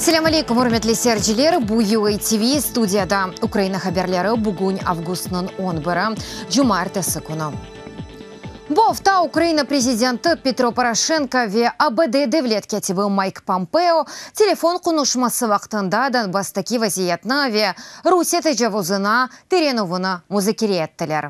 Selâm aleykum, ürmetli seyirciler! Bu UA TV, studiyada Ukraina haberleri, bugün avgustnıñ on biri, cumaertesi künü. Bu afta Ukraina prezidenti Petro Poroşenko ve ABD devlet kâtibi Mayk Pompeo telefon qonuşması vaqtında Donbasstaki vaziyetni ve Rusiye tecavuzına tirenüvini muzakere ettiler.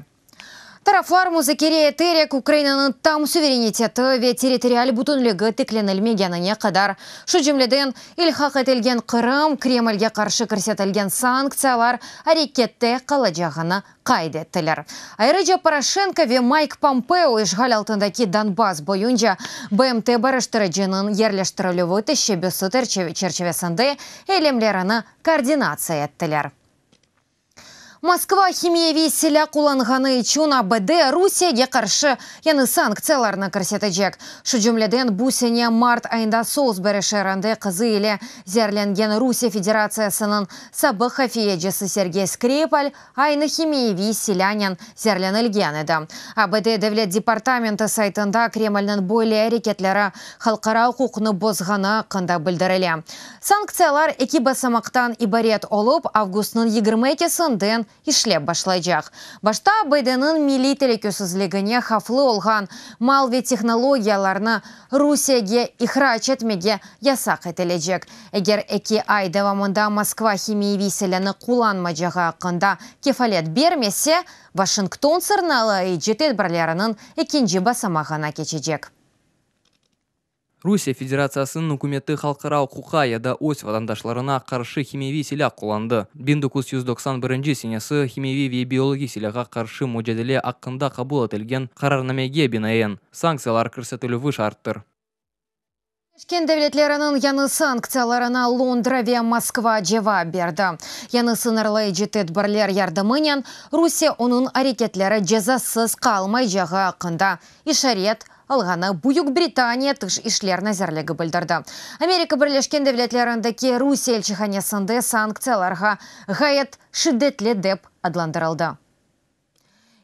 Taraflar muzakere eterek, Ukrainanıñ tam suvereniteti ve territorial bütünligi tiklenilmegenine qadar, şu cümleden, ilhaq etilgen Qırım, Kremlge qarşı kirsetilgen sanktsiyalar arekette qalacağını qayd ettiler. Ayrıca Poroşenko ve Mayk Pompeo işğal altındaki Donbass boyunca BMT barıştırıcınıñ yerleştirilüvi teşebbüsi çerçivesinde eylemlerini koordinatsiya ettiler. Moskva himiyeviy silâ qullanğanı içün ABD Rusiyege qarşı yañı sanktsiyalarnı kirsetecek. Şu cümleden, bu sene mart ayında Solsberi şeerinde qızı ile zeerlengen Rusiye Federatsiyasınıñ sabıq hafiyecisi Sergey Skripal aynı himiyeviy silânen zeerlenilgen edi. ABD Devlet departamenti saytında Kremlniñ böyle areketleri halqara uquqnı bozğanı aqqında bildirile. Sanktsiyalar eki basamaqtan ibaret olıp, avgustnıñ 22-sinden işlep başlaycaq. Başta ABD-niñ milliy telükesizligine havflı olğan mal ve tehnologiyalarnı Rusiyege ihrac etmege yasaq etilecek. Eger eki ay devamında Moskva himiyeviy silânı qullanmacağı aqqında kefalet bermese, Washington sırnalayıcı tedbirleriniñ ekinci basamağına keçecek. Rusiye Federatsiyasınıñ ükümeti halqara uquqqa ya da öz vatandaşlarına qarşı himiyeviy silâ qullandı. 1991 senesi Himiyeviy ve biologik silâğa qarşı mucadele aqqında qabul etilgen qararnamege binaen, sanktsiyalar kirsetilüvi şarttır. Birleşken Devletleriniñ yañı sanktsiyalarına Londra ve Moskva cevap berdi. Yañı sıñırlayıcı tedbirler yardımınen Rusiye onıñ areketleri cezasız qalmaycağı aqqında işaret alğanı Büyük Britaniya Tış işler nazirligi bildirdi. Amerika Birleşken Devletlerindeki Rusiye elçihanesinde sanktsiyalarğa ğayet şiddetli dep adlandırıldı.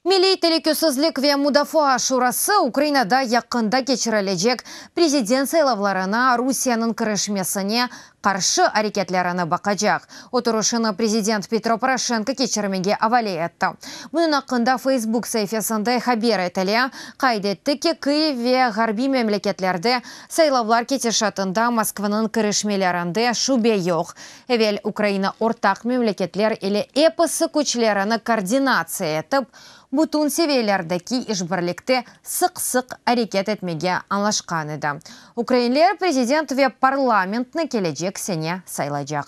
Milliy telükesizlik ve mudafaa şurası Ukrainada yaqında keçirilecek prezident saylavlarına Rusiyeniñ kirişmesine qarşı areketlerini baqacaq. Oturışını prezident Petro Poroşenko keçirmege avale etti. Bunıñ aqqında Facebook saifesinde haber etile. Qayd etti ki, Kyiv ve ğarbiy memleketlerde saylavlar ketişatında Moskvanıñ kirişmelerinde şübe yoq. Evel Ukraina ortaq memleketler ile episi küçlerini koordinatsiya etip, bütün seviyelerdeki işbirlikte sıq-sıq areket etmege añlaşqan edi. Ukrainler prezident ve parlamentni kelecek sene saylaycaq.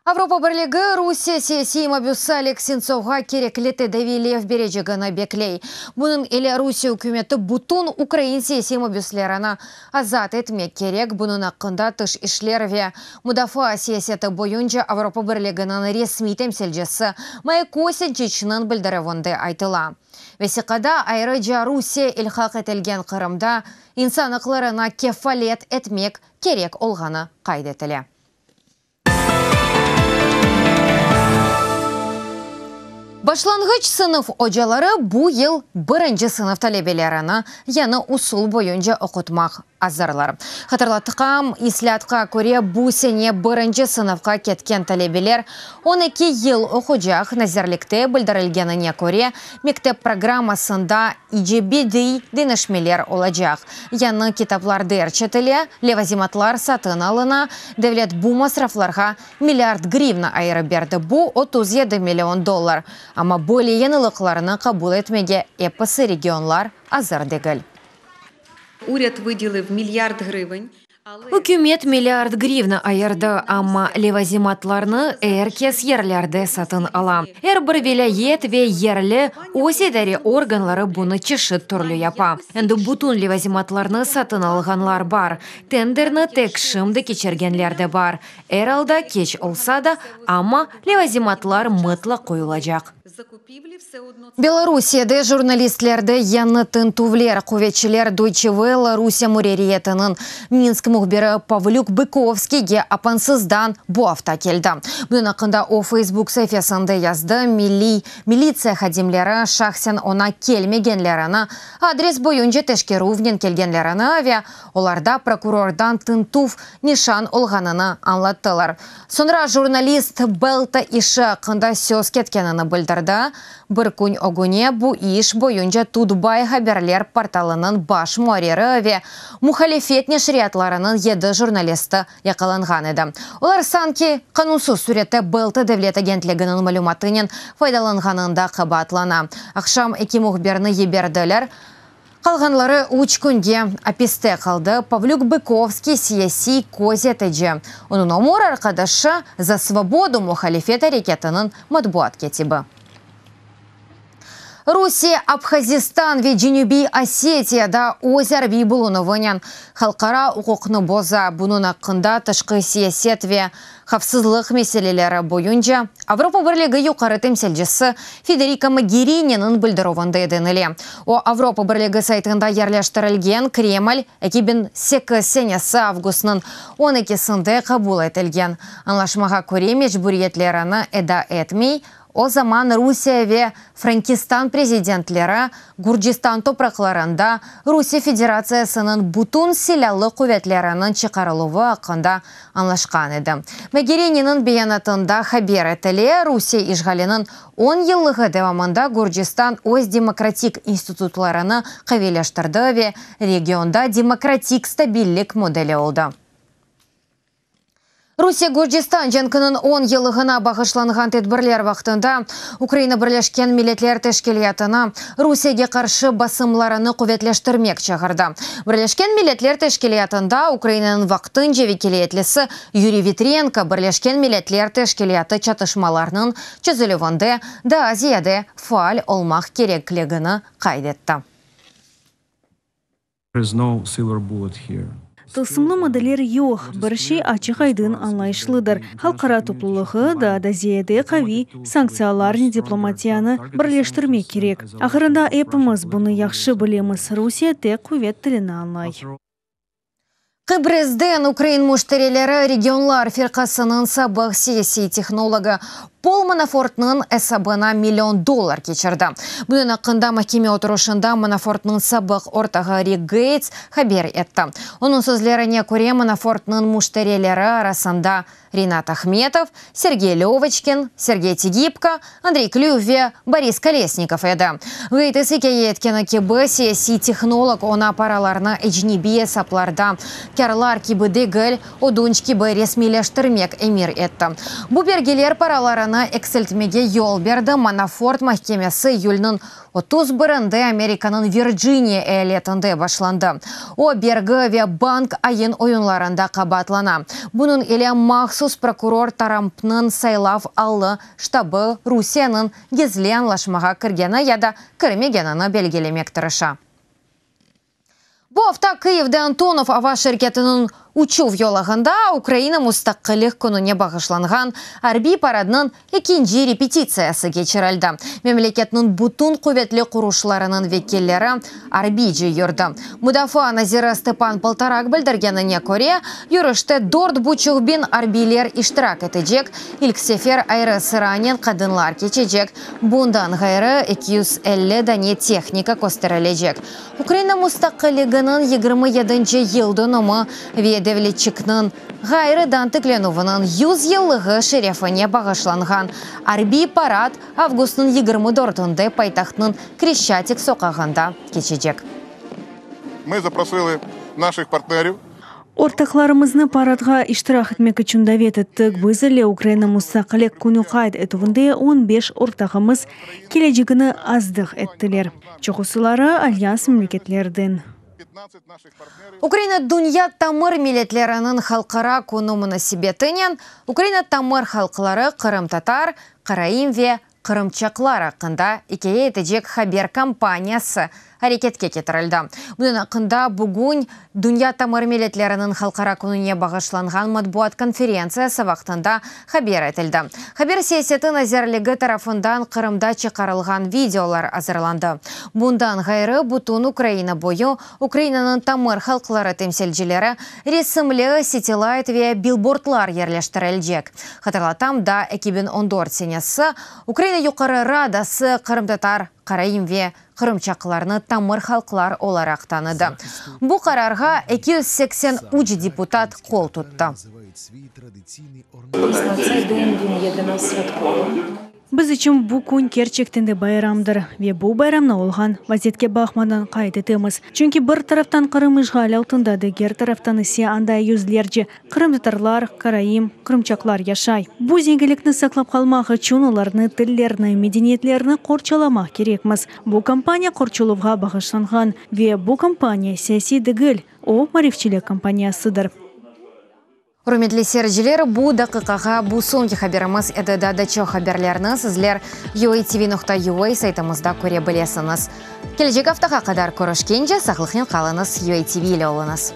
Avropa Birligi Rusiye siyasiy mabüsi Oleg Sentsovğa kerekli tedaviylev berecegini bekley. Bunıñ ile Rusiye ükümeti bütün ukrain siyasiy mabüslerini azat etmek kerek. Bunıñ aqqında Tış işler ve mudafaa siyaseti boyunca Avropa Birliginiñ resmiy temsilcisi Maya Kosinčiçniñ bildirüvinde aytıla. Vesiqada ayrıca Rusiye ilhaq etilgen Qırımda insan aqlarına kefalet etmek kerek olğanı qayd etile. Başlanğıç sınıf ocaları bu yıl birinci sınıf talebelerini yañı usul boyunca oqutmaq azırlar. Hatırlatqam, islâatqa köre, bu sene birinci sınıfqa ketken talebeler 12 yıl oqucaq. Nazirlikte bildirilgenine köre, mektep programmasında icebediy deñişmeler olacaq, yañı kitaplar derc etile, levazimatlar satın alına, devlet bu masraflarğa milliard grivna ayırıp berdi, bu 37 million dollar. Amma böyle yañılıqlarnı qabul etmege episi regionlar azır degil. Urâd vıdiliv milyard ğrıven. Ükümet milliard grivna ayırdı, amma levazimatlarnı er kes yerlerde satın ala. Er bir vilâyet ve yerli öz idare organları bunı çeşit türlü yapa. Endi bütün levazimatlarnı satın alğanlar bar, tenderni tek şimdi keçirgenler de bar. Er alda, keç olsa da, amma levazimatlar mıtlaq qoyulacaq. Belorusiyede jurnalistlerde yañı tintüvler, quvetçiler Deutsche Welle Rusiye müreriyetiniñ Minsk mühbiri Pavlük Bıkovskiyge apansızdan bu afta keldi. Bunıñ aqqında o Facebook saifesinde yazdı. Milliy militsiya hadimleri şahsen oña kelmegenlerini, adres boyunca teşkerüvnen kelgenlerini ve olarda prokurordan tintüv nişan olğanını añlattılar. Soñra jurnalist BELTA işi aqqında söz ketkenini bildirdi. Bir kün ögüne bu iş boyunca TUTBAY haberler portalınıñ baş muarriri ve muhalifet neşriyatlarınıñ yedi jurnalisti yaqalanğan edi. Olar sanki qanunsız sürette BELTA devlet agentliginiñ malümatınen faydalanğanında qabaatlana. Aqşam eki mühbirni yiberdiler. Qalğanları üç künge apiste qaldı. Pavlük Bıkovskiy siyasiy közetici, onıñ ömür arqadaşı Za svobodu muhalifet areketiniñ matbuat kâtibi. Rusiye Abhazistan ve Cenübiy Osetiyada öz arbiy bulunuvınen halqara uquqnı boza. Bunıñ aqqında tışqı siyaset ve havfsızlıq meseleleri boyunca Avropa Birligi yuqarı temsilcisi Federika Mogerininiñ bildirüvinde denile. O, Avropa Birligi saytında yerleştirilgen Kreml 2008 senesi avgustnıñ on ekisinde qabul etilgen añlaşmağa köre mecburiyetlerini eda etmey, O zaman Rusiye ve Frenkistan prezidentleri Gürcistan topraqlarında Rusiye Federatsiyasınıñ bütün silâlı quvetleriniñ çıqarıluvı aqqında añlaşqan edi. Mogherininiñ beyanatında haber etile, Rusiye işğaliniñ on yıllığı devamında Gürcistan öz demokratik institutlarını qaviyleştirdi ve regionda demokratik stabillik modeli oldı. Rusiye-Gürcistan cenkiniñ on yıllığına bağışlanğan tedbirler vaqtında Ukraina Birleşken Milletler Teşkilâtına Rusiyege qarşı basımlarını quvetleştirmek çağırdı. Birleşken Milletler Teşkilâtında Ukrainanıñ vaqtınca vekiliyetlisi Yuriy Vitrenko Birleşken Milletler Teşkilâtı çatışmalarnıñ çezilüvinde daa ziyade faal olmaq kerekligini qayd etti. Tılsımlı maddeler yoq, bir şey açıq-aydın añlayışlıdır, halqara toplulığı daa da ziyade qaviy sanktsiyalarnen diplomatiyanı birleştirmek kerek. Ahırında epimiz bunı yahşı bilemiz, Rusiye tek quvet tilini añlay. Qıbrızden ukrain müşterileri Regionlar firqasınıñ sabıq siyasiy tehnologı Pol Manafortnıñ esabına million dollar keçirdi. Bunıñ aqqında mahkeme oturışında Manafortnıñ sabıq ortağı Rik Geyts haber etti. Onıñ sözlerine köre, Manafortnıñ müşterileri arasında Rinat Ahmetov, Sergey Lövoçkin, Sergey Tigipko, Andrey Klüyev ve Boris Kolesnikov edi. Geyts ikâye etkeni kibi, siyasiy tehnolog oña paralarnı ecnebiy esaplarda kârlar kibi degil, ödünç kibi resmiyleştirmek emir etti. Bu bergiler paralarını eksiltmege yol berdi, Manafort mahkemesi iyülniñ 31-nde Amerikanıñ Virciniya eyaletinde başlandı. O, bergi ve bank ayın-oyunlarında qabaatlana. Bunıñ ile mahsus prokuror Tarampnıñ saylav allı ştabı Rusiyeniñ gizli añlaşmağa kirgeni ya da kirmegenini belgilemek tırışa. Bu afta Kıyivde Antonov ava şirketiniñ uçuv yolağında Ukraina Mustaqillik kününe bağışlanğan arbiy paradnıñ ekinci repetitsiyası keçirildi. Memleketniñ bütün quvetli quruşlarınıñ vekilleri arbiyce yürdi. Mudafaa naziri Stepan Poltorak bildirgenine köre, yürüşte dört buçuq biñ arbiyler iştirak etecek, ilk sefer ayrı sıranen qadınlar keçecek, bundan ğayrı, 250 dane tehnika kösterilecek. Ukraina mustaqilliginiñ yigirmi yedinci yıldönümi ve devletçikniñ ğayrıdan tiklenüviniñ 100 yıllığı şerefine bağışlanğan arbiy parad avgustnıñ 24-ünde paytahtnıñ Kreşçatik soqağında keçecek. Ми запросили наших партнерів. Ortaqlarımıznı paradğa iştirak etmek içün davet ettik. Biz ile Ukraina Mustaqillik künü qayd etüvinde 15 ortağımız kelecegini tasdıq ettiler. Çoqusıları Alyans memleketlerden. Ukraina dünya tamır milletleriniñ halqara künü munasebetinen Ukraina tamır halqları qırımtatar, qaraim ve qırımçaqlar aqqında ikâye etecek haber kampaniyası. Areketke ketirildi. Bunıñ aqqında bugün Dünya tamır milletleriniñ halqara kününe bağışlanğan matbuat konferentsiyası vaqtında haber etildi. Haber siyaseti nazirligi tarafından Qırımda çıqarılğan videolar azırlandı. Bundan ğayrı, bütün Ukraina boyu Ukrainanıñ tamır halqları temsilcileri resimli sitilayt ve bilbordlar yerleştirilecek. Hatırlatam, daa 2014 senesi Ukraina Yuqarı Radası qırımtatar, qaraim ve qırımçaqlarnı tamır halqlar olaraq tanıdı. Bu qararğa 283 deputat qol tuttı. Biz içün bu kün kerçekten de bayramdır ve bu bayramnı olğan vaziyetke baqmadan qayd etemiz. Çünki bir taraftan Qırım işğal altında, diger taraftan ise anda yüzlerce qırımtatarlar, karaim, qırımçaqlar yaşay. Bu zenginlikni saqlap qalmaq içün olarnı tillerini, medeniyetlerini qorçalamaq kerekmiz. Bu kampaniya qorçalavğa bağışlanğan ve bu kampaniya siyasiy degil, o, marifçilik kampaniyasıdır. Ürmetli seyirciler, bu daqiqağa bu soñki haberimiz edi. Daa da çoq haberlerni sizler UATV.UA saytımızda köre bilesiñiz. Kelecek aftağa qadar körüşkence, sağlıqnen qalıñız, UATV ile oluñız.